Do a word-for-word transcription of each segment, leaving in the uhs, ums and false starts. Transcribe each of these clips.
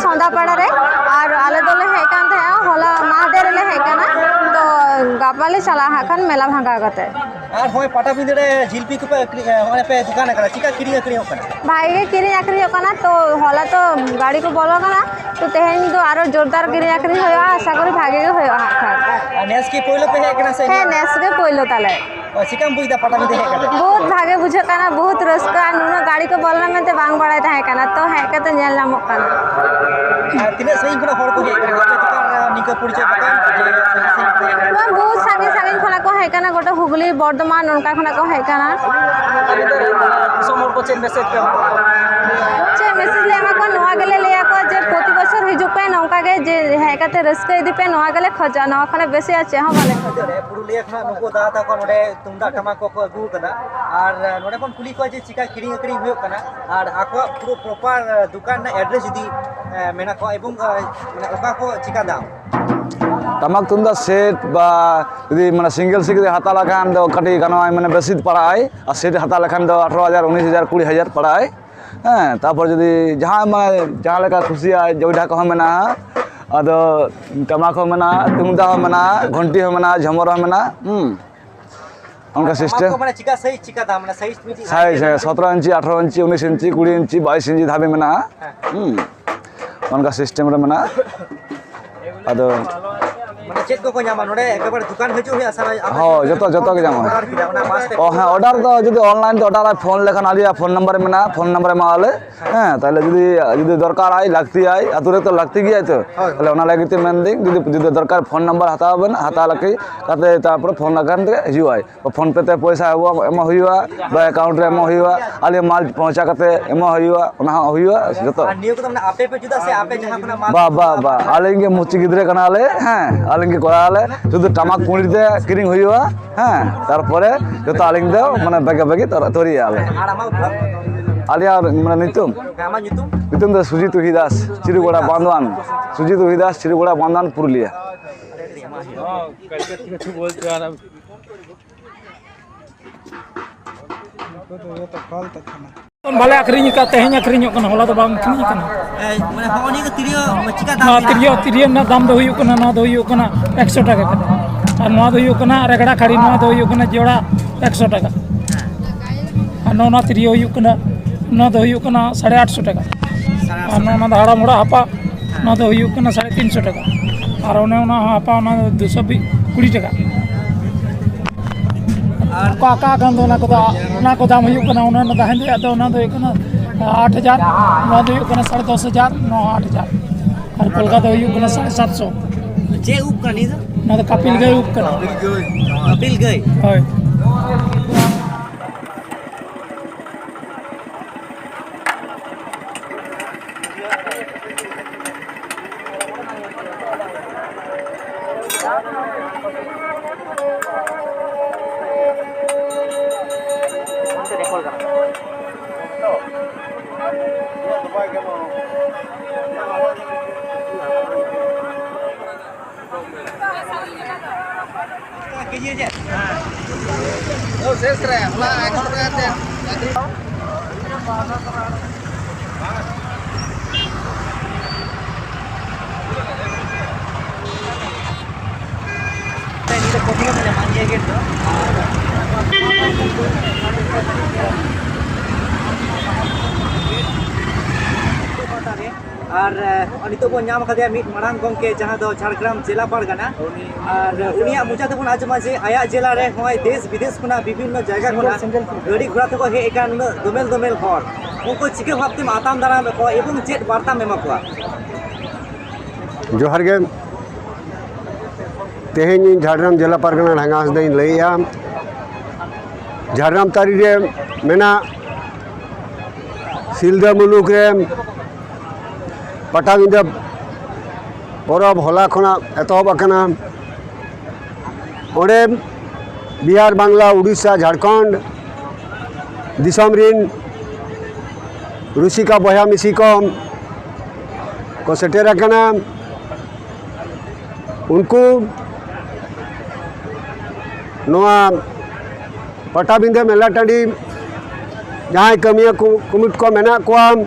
ᱦᱚᱸᱫᱟᱯᱟᱲᱟ ᱨᱮ᱾ ᱟᱨ ᱟᱞᱮ ᱫᱚᱞᱮ ᱦᱮᱡ ᱠᱟᱱ ᱛᱟᱦᱮᱸᱜᱼᱟ, ᱦᱚᱞᱟ ᱢᱟᱦᱫᱮᱨ ᱨᱮᱞᱮ ᱦᱮᱡ ᱠᱟᱱᱟ᱾ ᱛᱚ ᱜᱟᱯᱟ ᱞᱮ ᱪᱟᱞᱟᱜᱼᱟ ᱦᱟᱸᱜ ᱠᱷᱟᱱ ᱢᱮᱞᱟ ᱵᱷᱟᱸᱜᱟᱣ ᱠᱟᱛᱮ᱾ ᱟᱨ ᱦᱚᱸᱜᱼᱚᱭ ᱯᱟᱴᱟᱵᱤᱸᱫᱟᱹ ᱨᱮ ᱡᱷᱤᱞᱯᱤ ᱠᱚᱯᱮ ᱟᱹᱠᱷᱨᱤᱧ, ᱦᱚᱸᱜᱼᱚᱭ ᱯᱮ ᱫᱚᱠᱟᱱ ᱟᱠᱟᱫᱟ, ᱪᱮᱠᱟ ᱠᱤᱨᱤᱧ ᱟᱹᱠᱷᱨᱤᱧᱚᱜ ᱠᱟᱱᱟ? ᱵᱷᱟᱜᱮ ᱜᱮ ᱠᱤᱨᱤᱧ ᱟᱹᱠᱷᱨᱤᱧᱚᱜ ᱠᱟᱱᱟ᱾ ᱛᱚ ᱦᱚᱞᱟ ᱛᱚ ᱜᱟᱹᱲᱤ ᱠᱚ ᱵᱚᱞᱚ ᱠᱟᱱᱟ, ᱛᱚ ᱛᱮᱦᱮᱧ ᱫᱚ ᱟᱨᱚ ᱡᱳᱨᱫᱟᱨ ᱠᱤᱨᱤᱧ ᱟᱹᱠᱷᱨᱤᱧ ᱦᱩᱭᱩᱜᱼᱟ, ᱟᱥᱟ ᱠᱚᱨᱤ ᱵᱷᱟᱜᱮ ᱜᱮ ᱦᱩᱭᱩᱜᱼᱟ ᱦᱟᱸᱜ ᱠᱷᱟᱱ᱾ ᱟᱨ ᱱᱮᱥ ᱠᱤ ᱯᱳᱭᱞᱳ ᱯᱮ ᱦᱮᱡ ᱠᱟᱱᱟ ᱥᱮ? ᱦᱮᱸ, ᱱᱮᱥ ᱜᱮ ᱯᱳᱭᱞᱳ ᱛᱟᱞᱮ᱾ ᱚ, ᱪᱮᱠᱟᱢ ᱵᱩᱡᱽ ᱮᱫᱟ ᱯᱟᱴᱟᱵᱤᱸᱫᱟᱹ ᱦᱮᱡ ᱠᱟᱛᱮ? ᱵᱚᱦᱩᱛ ᱵᱷᱟᱜᱮ ᱵᱩᱡᱷᱟᱹᱜ ᱠᱟᱱᱟ, ᱵᱚᱦᱩᱛ ᱨᱟᱹᱥᱠᱟᱹ, ᱟᱨ ᱱᱩᱱᱟᱹᱜ ᱜᱟᱹᱲᱤ ᱠᱚ ᱵᱚᱞᱚ ᱞᱮᱱᱟ ᱢᱮᱱᱛᱮ ᱵᱟᱝ ᱵᱟᱲᱟᱭ ᱛᱟᱦᱮᱸ ᱠᱟᱱᱟ, ᱛᱚ ᱦᱮᱡ ᱠᱟᱛᱮ ᱧᱮᱞ ᱧᱟᱢᱚᱜ ᱠᱟᱱᱟ᱾ ᱟᱨ ᱛᱤᱱᱟᱹᱜ ᱥᱟᱺᱜᱤᱧ ᱠᱷᱚᱱᱟᱜ ᱦᱚᱲ ᱠᱚ ᱦᱮᱡ ᱠᱟᱱᱟ ᱟᱯᱮ ᱫᱚᱠᱟᱱ ᱨᱮ? ᱱᱤᱝᱠᱟᱹ ᱯᱚᱨᱤᱪᱚᱭ ᱫᱚᱠᱟᱱ ᱡᱮ ᱥᱟᱺᱜᱤᱧ ᱥᱟᱺᱜᱤᱧ ᱠᱷᱚᱱᱟᱜ ᱦᱮᱡ ᱠᱟᱱᱟ? ᱱᱚᱣᱟ ᱵᱚᱦᱩᱛ ᱥᱟᱺᱜᱤᱧ ᱥᱟᱺᱜᱤᱧ ᱠᱷᱚᱱᱟᱜ ᱠᱚ ᱦᱮᱡ ᱠᱟᱱᱟ, ᱜᱚᱴᱟ ᱦᱩᱜᱽᱞᱤ, ᱵᱚᱨᱫᱷᱚᱢᱟᱱ, ᱚᱱᱠᱟ ᱠᱷᱚᱱᱟᱜ ᱠᱚ ᱦᱮᱡ ᱠᱟᱱᱟ᱾ ᱫᱤᱥᱚᱢ ᱦᱚᱲ ᱠᱚ ᱪᱮᱫ ᱢᱮᱥᱮᱡᱽ ᱯᱮ ᱮᱢᱟ ᱠᱚᱣᱟ? ᱪᱮᱫ ᱢᱮᱥᱮᱡᱽ ᱞᱮ ᱮᱢᱟ ᱠᱚᱣᱟ? ᱱᱚᱣᱟ ᱜᱮᱞᱮ ᱞᱟᱹᱭ ᱟᱠᱚᱣᱟ ᱡᱮ ᱯᱨᱚᱛᱤ ᱵᱚᱪᱷᱚᱨ ᱦᱤᱡᱩᱜ ᱯᱮ, ᱱᱚᱝᱠᱟ ᱜᱮ ᱡᱮ ᱦᱮᱡ ᱠᱟᱛᱮ ᱨᱟᱹᱥᱠᱟᱹ ᱤᱫᱤ ᱯᱮ, ᱱᱚᱣᱟ ᱜᱮᱞᱮ ᱠᱷᱚᱡᱚᱜᱼᱟ, ᱱᱚᱣᱟ ᱠᱷᱚᱱᱟᱜ ᱵᱮᱥᱤ ᱟᱨ ᱪᱮᱫ ᱦᱚᱸ ᱵᱟᱞᱮ ᱠᱷᱚᱡᱚᱜᱼᱟ᱾ ᱯᱩᱨᱩᱞᱤᱭᱟᱹ ᱠᱷᱚᱱᱟᱜ ᱱᱩᱠᱩ ᱫᱟᱫᱟ ᱛᱟᱠᱚ ᱱᱚᱰᱮ ᱛᱩᱢᱫᱟᱜ ᱴᱟᱢᱟᱠ ᱠᱚᱠᱚ ᱟᱹᱜᱩ ᱟᱠᱟᱫᱟ, ᱟᱨ ᱱᱚᱰᱮ ᱵᱚᱱ ᱠᱩᱞᱤ ᱠᱚᱣᱟ ᱡᱮ ᱪᱮᱠᱟ ᱠᱤᱨᱤᱧ ᱟᱹᱠᱷᱨᱤᱧ ᱦᱩᱭᱩᱜ ᱠᱟᱱᱟ, ᱟᱨ ᱟᱠᱚᱣᱟᱜ ᱯᱩᱨᱟᱹ ᱯᱨᱚᱯᱟᱨ ᱫᱚᱠᱟᱱ ᱨᱮᱱᱟᱜ ᱮᱰᱨᱮᱥ ᱡᱩᱫᱤ, ᱮ, ᱢᱮᱱᱟ ᱠᱚ, ᱮᱵᱚᱝ, ᱮ, ᱢᱟᱱᱮ ᱚᱠᱟ ᱠᱚ ᱪᱮᱠᱟ ᱫᱟᱢ? ᱴᱟᱢᱟᱠ ᱛᱩᱢᱫᱟᱜ ᱥᱮᱴ ᱵᱟ ᱡᱩᱫᱤ ᱢᱟᱱᱮ ᱥᱤᱝᱜᱮᱞ ᱥᱮᱴ ᱡᱩᱫᱤ ᱦᱟᱛᱟᱣ ᱞᱮᱠᱷᱟᱱ ᱫᱚ ᱠᱟᱹᱴᱤᱡ ᱜᱟᱱᱚᱜᱼᱟᱭ, ᱢᱟᱱᱮ ᱵᱮᱥᱤ ᱯᱟᱲᱟᱜᱼᱟᱭ᱾ ᱟᱨ ᱥᱮᱴ ᱦᱟᱛᱟᱣ ᱞᱮᱠᱷᱟᱱ ᱫᱚ ᱟᱴᱷᱨᱚ ᱦᱟᱡᱟᱨ, ᱩᱱᱤᱥ ᱦᱟᱡᱟᱨ, ᱠᱩᱲᱤ ᱦᱟᱡᱟᱨ ᱯᱟᱲᱟᱜᱼᱟᱭ᱾ ᱦᱮᱸ, ᱛᱟᱨᱯᱚᱨ ᱡᱩᱫᱤ ᱡᱟᱦᱟᱸᱭ ᱢᱟᱱᱮ ᱡᱟᱦᱟᱸ ᱞᱮᱠᱟ ᱠᱩᱥᱤᱭᱟᱜᱼᱟᱭ, ᱡᱚᱭᱰᱷᱟ ᱠᱚᱦᱚᱸ ᱢᱮᱱᱟᱜᱼᱟ, ᱟᱫᱚ ᱴᱟᱢᱟᱠ ᱦᱚᱸ ᱢᱮᱱᱟᱜᱼᱟ, ᱛᱩᱢᱫᱟᱜ ᱦᱚᱸ ᱢᱮᱱᱟᱜᱼᱟ, ᱜᱷᱚᱱᱴᱤ ᱦᱚᱸ ᱢᱮᱱᱟᱜᱼᱟ, ᱡᱷᱟᱢᱚᱨ ᱦᱚᱸ ᱢᱮᱱᱟᱜᱼᱟ᱾ ᱦᱩᱸ, ᱚᱱᱠᱟ ᱴᱟᱢᱟᱠ ᱥᱤᱥᱴᱮᱢ᱾ ᱠᱚ ᱢᱟᱱᱮ ᱪᱤᱠᱟ ᱥᱟᱭᱤᱡ, ᱪᱤᱠᱟ ᱫᱟᱢ? ᱢᱟᱱᱮ ᱥᱟᱭᱤᱡ ᱢᱤᱫᱴᱤᱡ ᱥᱟᱭᱤᱡ, ᱦᱮᱸ, ᱥᱚᱛᱨᱚ ᱤᱧᱪᱤ, ᱟᱴᱷᱨᱚ ᱤᱧᱪᱤ, ᱩᱱᱤᱥ ᱤᱧᱪᱤ, ᱠᱩᱲᱤ ᱤᱧᱪᱤ, ᱵᱟᱭᱤᱥ ᱤᱧᱪᱤ ᱫᱷᱟᱹᱵᱤᱡ ᱢᱮᱱᱟᱜᱼᱟ᱾ ᱦᱮᱸ᱾ ᱦᱩᱸ, ᱚᱱᱠᱟ ᱥᱤᱥᱴᱮᱢ ᱨᱮ ᱢᱮᱱᱟᱜᱼᱟ᱾ ᱟᱫᱚ ᱢᱟᱱᱮ ᱪᱮᱫ ᱠᱚᱠᱚ ᱧᱟᱢᱟ ᱱᱚᱰᱮ? ᱮᱠᱮᱵᱟᱨᱮ ᱫᱚᱠᱟᱱ ᱦᱤᱡᱩᱜ ᱦᱩᱭᱩᱜᱼᱟ ᱥᱮ ᱟᱯᱮ ᱦᱳᱭ, ᱡᱚᱛᱚ, ᱡᱚᱛᱚ ᱜᱮ ᱧᱟᱢᱚᱜᱼᱟ᱾ ᱚᱰᱟᱨ ᱠᱮᱫᱟ, ᱚᱱᱟ ᱢᱟᱥ ᱛᱮ? ᱚ ᱦᱮᱸ, ᱚᱰᱟᱨ ᱫᱚ ᱡᱩᱫᱤ ᱚᱱᱞᱟᱭᱤᱱ ᱛᱮ ᱚᱰᱟᱨ ᱟᱭ, ᱯᱷᱳᱱ ᱞᱮᱠᱷᱟᱱ ᱟᱞᱮᱭᱟᱜ ᱯᱷᱳᱱ ᱱᱟᱢᱵᱟᱨ ᱢᱮᱱᱟᱜᱼᱟ, ᱯᱷᱳᱱ ᱱᱟᱢᱵᱟᱨ ᱮᱢᱟᱣᱟᱞᱮ᱾ ᱦᱮᱸ, ᱛᱟᱦᱞᱮ ᱡᱩᱫᱤ, ᱡᱩᱫᱤ ᱫᱚᱨᱠᱟᱨᱟᱭ, ᱞᱟᱹᱠᱛᱤᱭᱟᱭ, ᱟᱹᱛᱩ ᱨᱮ ᱛᱚ ᱞᱟᱹᱠᱛᱤ ᱜᱮᱭᱟᱭ ᱛᱚ᱾ ᱦᱳᱭ᱾ ᱛᱟᱦᱞᱮ ᱚᱱᱟ ᱞᱟᱹᱜᱤᱫ ᱛᱮ ᱢᱮᱱᱫᱟᱹᱧ, ᱡᱩᱫᱤ, ᱡᱩᱫᱤ ᱫᱚᱨᱠᱟᱨ ᱯᱷᱳᱱ ᱱᱟᱢᱵᱟᱨ ᱦᱟᱛᱟᱣ ᱵᱮᱱ, ᱦᱟᱛᱟᱣ ᱞᱟᱹᱠᱛᱤ ᱠᱟᱛᱮ ᱛᱟᱨᱯᱚᱨᱮ ᱯᱷᱳᱱ ᱞᱮᱠᱷᱟᱱ ᱜᱮ ᱦᱤᱡᱩᱜᱼᱟᱭ᱾ ᱯᱷᱳᱱ ᱯᱮ ᱛᱮ ᱯᱚᱭᱥᱟ ᱮᱢᱚᱜ, ᱮᱢᱚᱜ ᱦᱩᱭᱩᱜᱼᱟ, ᱵᱟ ᱮᱠᱟᱣᱩᱱᱴ ᱨᱮ ᱮᱢᱚᱜ ᱦᱩᱭᱩᱜᱼᱟ, ᱟᱞᱮ ᱢᱟᱞ ᱯᱳᱣᱪᱷᱟ ᱠᱟᱛᱮ ᱮᱢᱚᱜ ᱦᱩᱭᱩᱜᱼᱟ, ᱚᱱᱟ ᱦᱚᱸ ᱦᱩᱭᱩᱜᱼᱟ ᱡᱚᱛᱚ᱾ ᱟᱨ ᱱᱤᱭᱟᱹ ᱠᱚᱫᱚ ᱢᱟᱱᱮ ᱟᱯᱮ ᱯᱮ ᱡᱩᱛᱟ ᱥᱮ ᱟᱯᱮ ᱡᱟᱦᱟᱸ ᱠᱷᱚᱱᱟᱜ ᱢᱟᱞ ᱵᱟ, ᱯᱮ ᱵᱟ, ᱦᱟᱛᱟᱣᱟ? ᱵᱟ, ᱟᱹᱞᱤᱧ ᱜᱮ ᱢᱩᱪᱤ ᱜᱤᱫᱽᱨᱟᱹ ᱠᱟᱱᱟᱞᱮ, ᱦᱮᱸ, ᱟᱹᱞᱤᱧ ᱜᱮ ᱠᱚᱨᱟᱣᱟᱞᱮ, ᱥᱩᱫᱷᱩ ᱴᱟᱢᱟᱠ ᱠᱩᱲᱤ ᱛᱮ ᱠᱤᱨᱤᱧ ᱦᱩᱭᱩᱜᱼᱟ, ᱦᱮᱸ, ᱛᱟᱨᱯᱚᱨᱮ ᱡᱚᱛᱚ ᱟᱹᱞᱤᱧ ᱫᱚ ᱢᱟᱱᱮ ᱵᱮᱜᱮ ᱵᱮᱜᱮ ᱛᱚᱨ-, ᱛᱚᱨᱤᱭᱟᱞᱮ᱾ ᱟᱨ ᱟᱢᱟᱜ ᱩᱯᱨᱩᱢ? ᱟᱞᱮᱭᱟᱜ ᱢᱟᱱᱮ ᱧᱩᱛᱩᱢ? ᱦᱮᱸ, ᱟᱢᱟᱜ ᱧᱩᱛᱩᱢ? ᱧᱩᱛᱩᱢ ᱫᱚ ᱥᱩᱡᱤᱛ ᱩᱦᱤ ᱫᱟᱥ, ᱪᱤᱨᱩᱜᱚᱲᱟ ᱵᱟᱱᱫᱳᱣᱟᱱ, ᱥᱩᱡᱤᱛ ᱩᱦᱤ ᱫᱟᱥ, ᱪᱤᱨᱩᱜᱚᱲᱟ ᱵᱟᱱᱫᱳᱣᱟᱱ, ᱯᱩᱨᱩᱞᱤᱭᱟᱹ᱾ ᱩᱱᱠᱩ ᱫᱚ ᱡᱚᱛᱚ ᱯᱷᱟᱞᱛᱟ ᱠᱟᱱᱟ᱾ ᱵᱟᱞᱮ ᱟᱹᱠᱷᱨᱤᱧ ᱟᱠᱟᱫ, ᱛᱮᱦᱮᱧ ᱟᱹᱠᱷᱨᱤᱧᱚᱜ ᱠᱟᱱᱟ, ᱦᱚᱞᱟ ᱫᱚ ᱵᱟᱝ ᱟᱹᱠᱷᱨᱤᱧ ᱟᱠᱟᱱᱟ᱾ ᱮᱭ, ᱢᱟᱱᱮ, ᱦᱚᱸᱜᱼᱚ ᱱᱤᱭᱟᱹ ᱠᱚ ᱛᱤᱨᱭᱳ ᱪᱤᱠᱟ ᱫᱟᱢ ᱱᱚᱣᱟ ᱜᱮᱭᱟ? ᱛᱤᱨᱭᱳ, ᱛᱤᱨᱭᱳ ᱨᱮᱱᱟᱜ ᱫᱟᱢ ᱫᱚ ᱦᱩᱭᱩᱜ ᱠᱟᱱᱟ, ᱱᱚᱣᱟ ᱫᱚ ᱦᱩᱭᱩᱜ ᱠᱟᱱᱟ ᱮᱠᱥᱚ ᱴᱟᱠᱟ ᱠᱟᱛᱮ, ᱟᱨ ᱱᱚᱣᱟ ᱫᱚ ᱦᱩᱭᱩᱜ ᱠᱟᱱᱟ ᱨᱮᱜᱽᱲᱟ ᱠᱷᱟᱹᱲᱤ, ᱱᱚᱣᱟ ᱫᱚ ᱦᱩᱭᱩᱜ ᱠᱟᱱᱟ ᱡᱚᱲᱟ ᱮᱠᱥᱚ ᱴᱟᱠᱟ᱾ ᱟᱨ ᱱᱚᱜᱼᱚ ᱱᱚᱣᱟ ᱛᱤᱨᱭᱳ ᱦᱩᱭᱩᱜ ᱠᱟᱱᱟ, ᱱᱚᱣᱟ ᱫᱚ ᱦᱩᱭᱩᱜ ᱠᱟᱱᱟ ᱥᱟᱲᱮ ᱟᱴᱥᱚ ᱴᱟᱠᱟ᱾ ᱥᱟᱲᱮ ᱟᱴᱥᱚ ᱟᱨ ᱱᱚᱜᱼᱚ ᱱᱚᱣᱟ ᱫᱚ ᱦᱟᱲᱟᱢ ᱦᱚᱲᱟᱜ ᱦᱟᱯᱟ, ᱱᱚᱣᱟ ᱫᱚ ᱦᱩᱭᱩᱜ ᱠᱟᱱᱟ ᱥᱟᱲᱮ ᱛᱤᱱᱥᱚ ᱴᱟᱠᱟ᱾ ᱟᱨ ᱚᱱᱮ ᱚᱱᱟ ᱦᱚᱸ ᱦᱟᱯᱟ, ᱚᱱᱟ ᱫᱚ ᱫᱩᱥᱚ ᱠᱩᱲᱤ ᱴᱟᱠᱟ᱾ ᱟᱨ ᱚᱠᱟ, ᱚᱠᱟ ᱠᱟᱱ ᱫᱚ ᱚᱱᱟ ᱠᱚᱫᱚ, ᱚᱱᱟ ᱠᱚ ᱫᱟᱢ ᱦᱩᱭᱩᱜ ᱠᱟᱱᱟ, ᱚᱱᱟ, ᱚᱱᱟ ᱫᱚ ᱦᱮᱸᱫᱮᱭᱟᱜ ᱫᱚ, ᱚᱱᱟ ᱫᱚ ᱦᱩᱭᱩᱜ ᱠᱟᱱᱟ ᱟᱴ ᱦᱟᱡᱟᱨ, ᱱᱚᱣᱟ ᱫᱚ ᱦᱩᱭᱩᱜ ᱠᱟᱱᱟ ᱥᱟᱲᱮ ᱫᱚᱥ ᱦᱟᱡᱟᱨ, ᱱᱚᱣᱟ ᱦᱚᱸ ᱟᱴ ᱦᱟᱡᱟᱨ᱾ ᱟᱨ ᱠᱚᱞᱠᱟ ᱫᱚ ᱦᱩᱭᱩᱜ ᱠᱟᱱᱟ ᱥᱟᱲᱮ ᱥᱟᱛᱥᱚ᱾ ᱪᱮᱫ ᱩᱵ ᱠᱟᱱᱟ ᱱᱤᱭᱟᱹ ᱫᱚ? ᱱᱚᱣᱟ ᱫᱚ ᱠᱟᱯᱤᱞ ᱜᱟᱹᱭ ᱩᱵ ᱠᱟᱱᱟ᱾ ᱠᱟᱯᱤᱞ ᱜᱟᱹᱭ? ᱦᱳᱭ᱾ ᱟᱨ, ᱮ, ᱱᱤᱛᱚᱜ ᱵᱚᱱ ᱧᱟᱢ ᱟᱠᱟᱫᱮᱭᱟ ᱢᱤᱫ ᱢᱟᱨᱟᱝ ᱜᱚᱢᱠᱮ, ᱡᱟᱦᱟᱸ ᱫᱚ ᱡᱷᱟᱲᱜᱨᱟᱢ ᱡᱮᱞᱟ ᱯᱟᱨᱜᱟᱱᱟ᱾ ᱟᱨ ᱩᱱᱤᱭᱟᱜ ᱢᱚᱪᱟ ᱛᱮᱵᱚᱱ ᱟᱸᱡᱚᱢᱟ ᱡᱮ ᱟᱭᱟᱜ ᱡᱮᱞᱟ ᱨᱮ ᱱᱚᱜᱼᱚᱭ ᱫᱮᱥ ᱵᱤᱫᱮᱥ ᱠᱷᱚᱱᱟᱜ, ᱵᱤᱵᱷᱤᱱᱱᱚ ᱡᱟᱭᱜᱟ ᱠᱷᱚᱱᱟᱜ ᱜᱟᱹᱰᱤ ᱜᱷᱚᱲᱟ ᱛᱮᱠᱚ ᱦᱮᱡ ᱟᱠᱟᱱ ᱩᱱᱟᱹᱜ ᱫᱚᱢᱮᱞ ᱫᱚᱢᱮᱞ ᱦᱚᱲ, ᱩᱱᱠᱩ ᱪᱤᱠᱟᱹ ᱵᱷᱟᱵᱽᱛᱮᱢ ᱟᱛᱟᱝ ᱫᱟᱨᱟᱢᱮᱫ ᱠᱚᱣᱟ ᱮᱵᱚᱝ ᱪᱮᱫ ᱵᱟᱨᱛᱟᱢ ᱮᱢᱟ ᱠᱚᱣᱟ? ᱡᱚᱦᱟᱨ ᱜᱮ᱾ ᱛᱮᱦᱮᱧ ᱤᱧ ᱡᱷᱟᱲᱜᱨᱟᱢ ᱡᱮᱞᱟ ᱯᱟᱨᱜᱟᱱᱟ ᱰᱷᱟᱸᱜᱟ ᱦᱟᱸᱥᱫᱟᱧ ᱞᱟᱹᱭᱮᱜᱼᱟ᱾ ᱡᱷᱟᱲᱜᱨᱟᱢ ᱛᱟᱹᱨᱤ ᱨᱮ ᱢᱮᱱᱟᱜ ᱥᱤᱞᱫᱟᱹ ᱢᱩᱞᱩᱠ ᱨᱮ ᱯᱟᱴᱟᱵᱤᱸᱫᱟᱹ ᱯᱚᱨᱚᱵᱽ ᱦᱚᱞᱟ ᱠᱷᱚᱱᱟᱜ ᱮᱛᱚᱦᱚᱵ ᱟᱠᱟᱱᱟ᱾ ᱚᱸᱰᱮ ᱵᱤᱦᱟᱨ, ᱵᱟᱝᱞᱟ, ᱩᱲᱤᱥᱥᱟ, ᱡᱷᱟᱲᱠᱷᱚᱸᱰ ᱫᱤᱥᱚᱢ ᱨᱤᱱ ᱨᱩᱥᱤᱠᱟ ᱵᱚᱭᱦᱟ ᱢᱤᱥᱤ ᱠᱚ ᱠᱚ ᱥᱮᱴᱮᱨ ᱟᱠᱟᱱᱟ᱾ ᱩᱱᱠᱩ ᱱᱚᱣᱟ ᱯᱟᱴᱟᱵᱤᱸᱫᱟᱹ ᱢᱮᱞᱟ ᱴᱟᱺᱰᱤ ᱡᱟᱦᱟᱸᱭ ᱠᱟᱹᱢᱤᱭᱟᱹ ᱠᱚ, ᱠᱚᱢᱤᱴ ᱠᱚ ᱢᱮᱱᱟᱜ ᱠᱚᱣᱟ,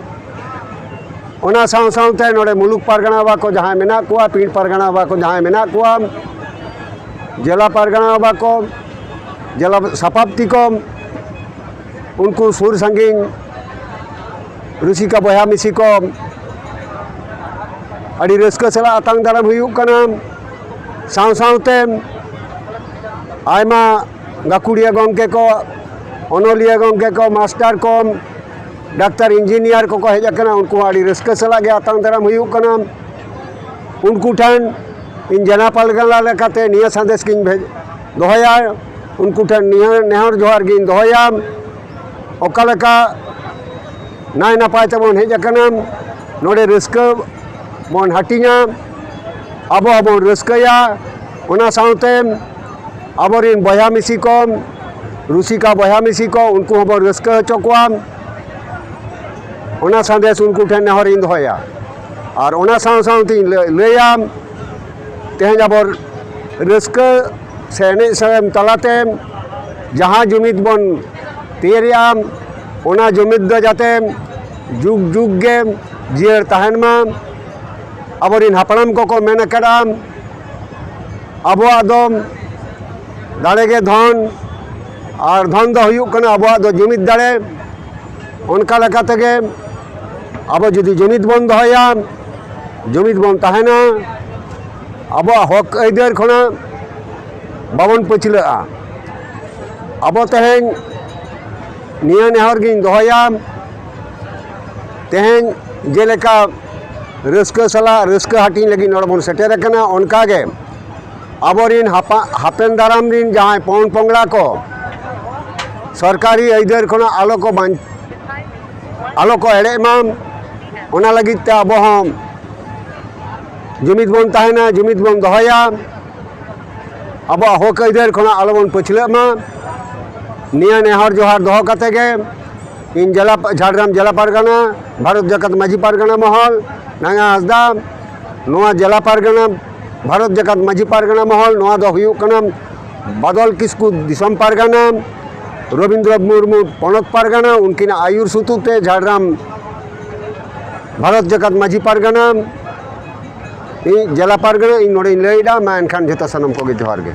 ᱚᱱᱟ ᱥᱟᱶ ᱥᱟᱶᱛᱮ ᱱᱚᱰᱮ ᱢᱩᱞᱩᱠ ᱯᱟᱨᱜᱟᱱᱟ ᱵᱟᱵᱟ ᱠᱚ ᱡᱟᱦᱟᱸᱭ ᱢᱮᱱᱟᱜ ᱠᱚᱣᱟ, ᱯᱤᱲ ᱯᱟᱨᱜᱟᱱᱟ ᱵᱟᱵᱟ ᱠᱚ ᱡᱟᱦᱟᱸᱭ ᱢᱮᱱᱟᱜ ᱠᱚᱣᱟ, ᱡᱮᱞᱟ ᱯᱟᱨᱜᱟᱱᱟ ᱵᱟᱵᱟ ᱠᱚ, ᱡᱮᱞᱟ ᱥᱟᱯᱟᱯᱛᱤ ᱠᱚ, ᱩᱱᱠᱩ ᱥᱩᱨ ᱥᱟᱺᱜᱤᱧ ᱨᱩᱥᱤᱠᱟ ᱵᱚᱭᱦᱟ ᱢᱤᱥᱤ ᱠᱚ, ᱟᱹᱰᱤ ᱨᱟᱹᱥᱠᱟᱹ ᱥᱟᱞᱟᱜ ᱟᱛᱟᱝ ᱫᱟᱨᱟᱢ ᱦᱩᱭᱩᱜ ᱠᱟᱱᱟ᱾ ᱥᱟᱶ ᱥᱟᱶᱛᱮ ᱟᱭᱢᱟ ᱜᱟᱹᱠᱷᱩᱲᱤᱭᱟᱹ ᱜᱚᱢᱠᱮ ᱠᱚ, ᱚᱱᱚᱞᱤᱭᱟᱹ ᱜᱚᱢᱠᱮ ᱠᱚ, ᱢᱟᱥᱴᱟᱨ ᱠᱚ, ᱰᱟᱠᱛᱟᱨ, ᱤᱧᱡᱤᱱᱤᱭᱟᱨ ᱠᱚᱠᱚ ᱦᱮᱡ ᱟᱠᱟᱱᱟ, ᱩᱱᱠᱩ ᱦᱚᱸ ᱟᱹᱰᱤ ᱨᱟᱹᱥᱠᱟᱹ ᱥᱟᱞᱟᱜ ᱜᱮ ᱟᱛᱟᱝ ᱫᱟᱨᱟᱢ ᱦᱩᱭᱩᱜ ᱠᱟᱱᱟ᱾ ᱩᱱᱠᱩ ᱴᱷᱮᱱ ᱤᱧ ᱡᱮᱞᱟ ᱯᱟᱨᱜᱟᱱᱟ ᱞᱮᱠᱟᱛᱮ ᱱᱤᱭᱟᱹ ᱥᱟᱸᱫᱮᱥ ᱜᱤᱧ ᱵᱷᱮᱡ-, ᱫᱚᱦᱚᱭᱟ, ᱩᱱᱠᱩ ᱴᱷᱮᱱ ᱱᱤᱭᱟᱹ ᱱᱮᱦᱚᱨ ᱡᱚᱦᱟᱨ ᱜᱤᱧ ᱫᱚᱦᱚᱭᱟ᱾ ᱚᱠᱟ ᱞᱮᱠᱟ ᱱᱟᱭ ᱱᱟᱯᱟᱭ ᱛᱮᱵᱚᱱ ᱦᱮᱡ ᱟᱠᱟᱱᱟ, ᱱᱚᱰᱮ ᱨᱟᱹᱥᱠᱟᱹ ᱵᱚᱱ ᱦᱟᱹᱴᱤᱧᱟ, ᱟᱵᱚ ᱦᱚᱸᱵᱚᱱ ᱨᱟᱹᱥᱠᱟᱹᱭᱟ᱾ ᱚᱱᱟ ᱥᱟᱶᱛᱮ ᱟᱵᱚᱨᱮᱱ ᱵᱚᱭᱦᱟ ᱢᱤᱥᱤ ᱠᱚ, ᱨᱩᱥᱤᱠᱟ ᱵᱚᱭᱦᱟ ᱢᱤᱥᱤ ᱠᱚ, ᱩᱱᱠᱩ ᱦᱚᱸᱵᱚᱱ ᱨᱟᱹᱥᱠᱟᱹ ᱦᱚᱪᱚ ᱠᱚᱣᱟ᱾ ᱚᱱᱟ ᱥᱟᱸᱫᱮᱥ ᱩᱱᱠᱩ ᱴᱷᱮᱱ ᱱᱮᱦᱚᱨᱤᱧ ᱫᱚᱦᱚᱭᱟ᱾ ᱟᱨ ᱚᱱᱟ ᱥᱟᱶ ᱥᱟᱶᱛᱮᱧ ᱞᱟᱹ-, ᱞᱟᱹᱭᱟ, ᱛᱮᱦᱮᱧ ᱟᱵᱚ ᱨᱟᱹᱥᱠᱟᱹ ᱥᱮ ᱮᱱᱮᱡ ᱥᱮᱨᱮᱧ ᱛᱟᱞᱟᱛᱮ ᱡᱟᱦᱟᱸ ᱡᱩᱢᱤᱫ ᱵᱚᱱ ᱛᱮᱭᱟᱨᱮᱜᱼᱟ, ᱚᱱᱟ ᱡᱩᱢᱤᱫ ᱫᱚ ᱡᱟᱛᱮ ᱡᱩᱜᱽ ᱡᱩᱜᱽ ᱜᱮ ᱡᱤᱭᱟᱹᱲ ᱛᱟᱦᱮᱱ ᱢᱟ᱾ ᱟᱵᱚᱨᱮᱱ ᱦᱟᱯᱲᱟᱢ ᱠᱚᱠᱚ ᱢᱮᱱ ᱟᱠᱟᱫᱼᱟ, ᱟᱵᱚᱣᱟᱜ ᱫᱚ ᱫᱟᱲᱮ ᱜᱮ ᱫᱷᱚᱱ, ᱟᱨ ᱫᱷᱚᱱ ᱫᱚ ᱦᱩᱭᱩᱜ ᱠᱟᱱᱟ ᱟᱵᱚᱣᱟᱜ ᱫᱚ ᱡᱩᱢᱤᱫ ᱫᱟᱲᱮ᱾ ᱚᱱᱠᱟ ᱞᱮᱠᱟ ᱛᱮᱜᱮ ᱟᱵᱚ ᱡᱩᱫᱤ ᱡᱩᱢᱤᱫ ᱵᱚᱱ ᱫᱚᱦᱚᱭᱟ, ᱡᱩᱢᱤᱫ ᱵᱚᱱ ᱛᱟᱦᱮᱱᱟ, ᱟᱵᱚᱣᱟᱜ ᱦᱚᱠ ᱟᱹᱭᱫᱟᱹᱨ ᱠᱷᱚᱱᱟᱜ ᱵᱟᱵᱚᱱ ᱯᱟᱹᱪᱷᱞᱟᱹᱜᱼᱟ᱾ ᱟᱵᱚ ᱛᱮᱦᱮᱧ ᱱᱤᱭᱟᱹ ᱱᱮᱦᱚᱨ ᱜᱤᱧ ᱫᱚᱦᱚᱭᱟ, ᱛᱮᱦᱮᱧ ᱡᱮᱞᱮᱠᱟ ᱨᱟᱹᱥᱠᱟᱹ ᱥᱟᱞᱟᱜ ᱨᱟᱹᱥᱠᱟᱹ ᱦᱟᱹᱴᱤᱧ ᱞᱟᱹᱜᱤᱫ ᱱᱚᱰᱮ ᱵᱚᱱ ᱥᱮᱴᱮᱨ ᱟᱠᱟᱱᱟ, ᱚᱱᱠᱟᱜᱮ ᱟᱵᱚᱨᱮᱱ ᱦᱟᱯᱟ-, ᱦᱟᱯᱮᱱ ᱫᱟᱨᱟᱢ ᱨᱮᱱ ᱡᱟᱦᱟᱸᱭ ᱯᱚᱝ ᱯᱚᱝᱲᱟ ᱠᱚ ᱥᱚᱨᱠᱟᱨᱤ ᱟᱹᱭᱫᱟᱹᱨ ᱠᱷᱚᱱᱟᱜ ᱟᱞᱚ ᱠᱚ ᱵᱟᱧ-, ᱟᱞᱚ ᱠᱚ ᱮᱲᱮᱜ ᱢᱟ, ᱚᱱᱟ ᱞᱟᱹᱜᱤᱫ ᱛᱮ ᱟᱵᱚ ᱦᱚᱸ ᱡᱩᱢᱤᱫ ᱵᱚᱱ ᱛᱟᱦᱮᱱᱟ, ᱡᱩᱢᱤᱫ ᱵᱚᱱ ᱫᱚᱦᱚᱭᱟ᱾ ᱟᱵᱚᱣᱟᱜ ᱦᱚᱠ ᱟᱹᱭᱫᱟᱹᱨ ᱠᱷᱚᱱᱟᱜ ᱟᱞᱚ ᱵᱚᱱ ᱯᱟᱹᱪᱷᱞᱟᱹᱜ ᱢᱟ᱾ ᱱᱤᱭᱟᱹ ᱱᱮᱦᱚᱨ ᱡᱚᱦᱟᱨ ᱫᱚᱦᱚ ᱠᱟᱛᱮ ᱜᱮ ᱤᱧ ᱡᱮᱞᱟ, ᱡᱷᱟᱲᱜᱨᱟᱢ ᱡᱮᱞᱟ ᱯᱟᱨᱜᱟᱱᱟ, ᱵᱷᱟᱨᱚᱛ ᱡᱟᱠᱟᱛ ᱢᱟᱹᱡᱷᱤ ᱯᱟᱨᱜᱟᱱᱟ ᱢᱚᱦᱚᱞ, ᱱᱟᱭᱟ ᱦᱟᱸᱥᱫᱟ, ᱱᱚᱣᱟ ᱡᱮᱞᱟ ᱯᱟᱨᱜᱟᱱᱟ, ᱵᱷᱟᱨᱚᱛ ᱡᱟᱠᱟᱛ ᱢᱟᱹᱡᱷᱤ ᱯᱟᱨᱜᱟᱱᱟ ᱢᱚᱦᱚᱞ, ᱱᱚᱣᱟ ᱫᱚ ᱦᱩᱭᱩᱜ ᱠᱟᱱᱟ ᱵᱟᱫᱚᱞ ᱠᱤᱥᱠᱩ ᱫᱤᱥᱚᱢ ᱯᱟᱨᱜᱟᱱᱟ, ᱨᱚᱵᱤᱱᱫᱨᱚ ᱢᱩᱨᱢᱩ ᱯᱚᱱᱚᱛ ᱯᱟᱨᱜᱟᱱᱟ, ᱩᱱᱠᱤᱱᱟᱜ ᱟᱹᱭᱩᱨ ᱥᱩᱛᱩᱜ ᱛᱮ ᱡᱷᱟᱲᱜᱨᱟᱢ ᱵᱷᱟᱨᱚᱛ ᱡᱟᱠᱟᱛ ᱢᱟᱹᱡᱷᱤ ᱯᱟᱨᱜᱟᱱᱟ, ᱤᱧ ᱡᱮᱞᱟ ᱯᱟᱨᱜᱟᱱᱟ, ᱤᱧ ᱱᱚᱰᱮᱧ ᱞᱟᱹᱭᱮᱫᱟ᱾ ᱢᱟ ᱮᱱᱠᱷᱟᱱ ᱡᱚᱛᱚ ᱥᱟᱱᱟᱢ ᱠᱚᱜᱮ ᱡᱚᱦᱟᱨ ᱜᱮ᱾